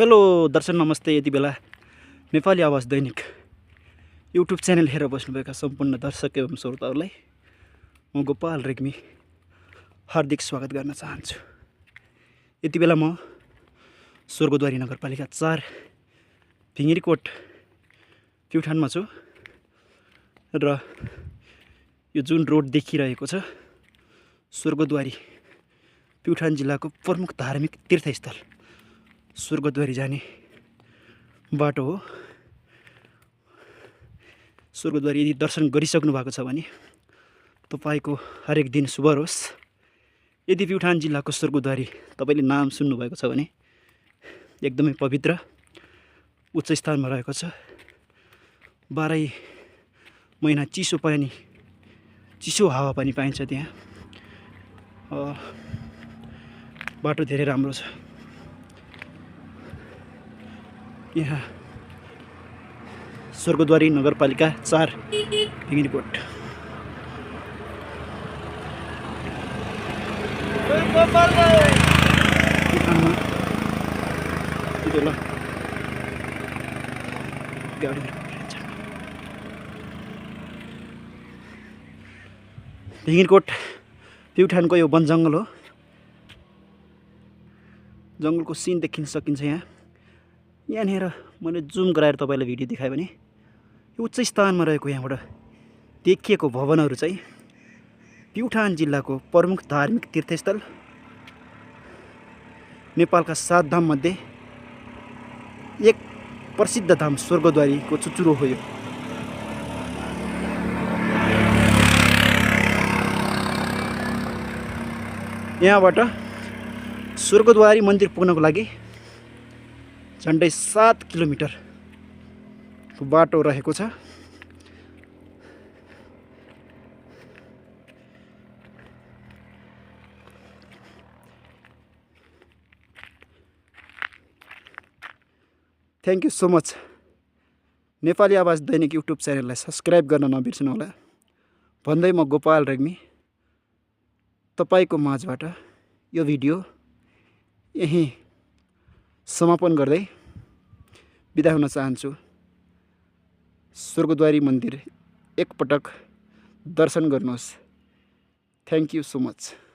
Hello दर्शक नमस्ते। यति बेला नेपाली आवाज दैनिक युट्युब च्यानल हेरेर बस्नुभएका सम्पूर्ण दर्शक एवं श्रोताहरूलाई म गोपाल रेग्मी हार्दिक स्वागत गर्न चाहन्छु। यति बेला म स्वर्गद्वारी नगरपालिका 4 भिङ्गिरीकोट प्युठानमा छु र यो जुन रोड देखिरहेको छ स्वर्गद्वारी प्युठान जिल्लाको प्रमुख धार्मिक तीर्थस्थल स्वर्गद्वारी जाने बाटो हो। स्वर्गद्वारी यदि दर्शन गरिसक्नु भएको छ भने तपाईको हरेक दिन शुभ होस्। यदि प्युठान जिल्लाको स्वर्गद्वारी तपाईले नाम सुन्नुभएको छ भने एकदमै पवित्र उच्च स्थानमा रहेको छ। 12 महिना चिसो पानी चिसो हावा पनि पाइन्छ त्यहाँ। बाटो धेरै राम्रो छ। यहाँ स्वर्गद्वारी नगरपालिका 4 भिङ्गिरीकोट। भिङ्गिरीकोट प्युठानको यो वन जङ्गल हो। जङ्गलको सिन देखिन सकिन्छ। यहाँनिर मैले जुम गराएर तपाईलाई भिडियो देखाएँ भने उच्च स्थानमा रहेको यहाँबाट देखिएको भवनहरू चाहिँ प्युठान जिल्लाको प्रमुख धार्मिक तीर्थस्थल नेपालका 7 धाम मध्ये एक प्रसिद्ध धाम स्वर्गद्वारीको चुचुरो हो। यहाँबाट स्वर्गद्वारी मन्दिर पुग्नको लागि झन्डै 7 किलोमिटर बाटो रहेको छ। Thank you so much. Nepali आवाज दैनिक युट्युब च्यानललाई सब्स्क्राइब गर्न नबिर्सनु होला भन्दै म गोपाल रेग्मी तपाईको माझबाट यो भिडियो यही समापन गर्दै बिदा हुन चाहन्छु। स्वर्गद्वारी मन्दिर एकपटक दर्शन गर्नुहोस्। Thank you so much.